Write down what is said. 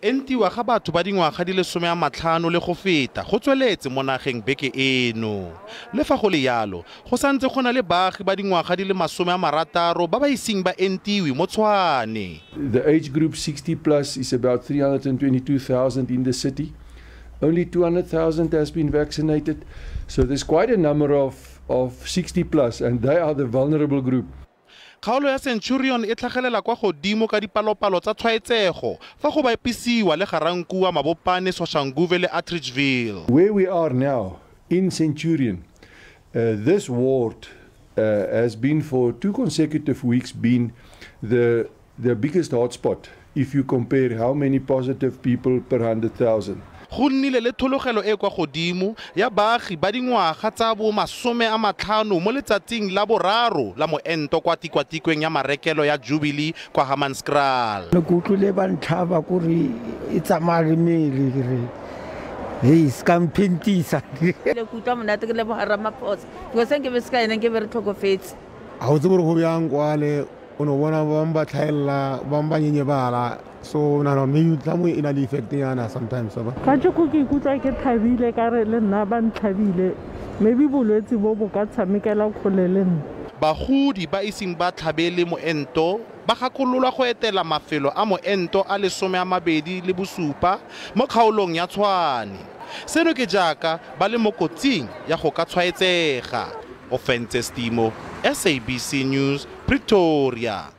Entiwa ga batho ba dingwaga di le 50 le go feta go tsweletse mo nageng beke eno. Le fa go le yalo, go santse go na le baagi ba dingwaga di le 60 ba ba iseng ba entiwe mo Tshwane. The age group 60 plus is about 322,000 in the city. Only 200,000 has been vaccinated. So there's quite a number of 60 plus, and they are the vulnerable group. Kgaolo ya Centurion e tlhagelela kwa godimo ka dipalopalo tsa tshwaetsego fa go bapisiwa le Garankuwa, Mabopane, Soshanguve le Atteridgeville. Where we are now in Centurion, this ward has been for 2 consecutive weeks been the biggest hotspot if you compare how many positive people per 100,000. Go nnile le thologelo e kwa godimo ya baagi ba dingwaga tsa bo 50 mo letsatsing la boraro la moento kwa tikwatikweng ya marekelo ya Jubilee kwa Hammanskraal. Ne ke utlwile ba ntlhaba kore e tsamaya le mmele, ke re hei, se ka mphentisa. Le ke utlwa monate, ke leboga Ramaphosa, because se nke be se ka ena nke be re tlhokofetse. Ha o tsebe gore go bjang kwale, o no bona ba bangwe ba tlhaella, ba bangwe ba nyenyebala, so nahana maybe tlamo e na le effect nyana sometimes, wa bona. Kajeko ke ikutlwa ke thabile ka re le nna ba ntlhabile, maybe bolwetse bo bo ka tshamekela kgole le nna. Bagodi ba iseng ba tlhabele moento ba gakololwa go etela mafelo a moento a le 27 mo kgaolong ya Tshwane. Seno ke jaaka ba le mo kotsing ya go ka tshwaetsega. Ofentse Stimo, SABC News, Pretoria.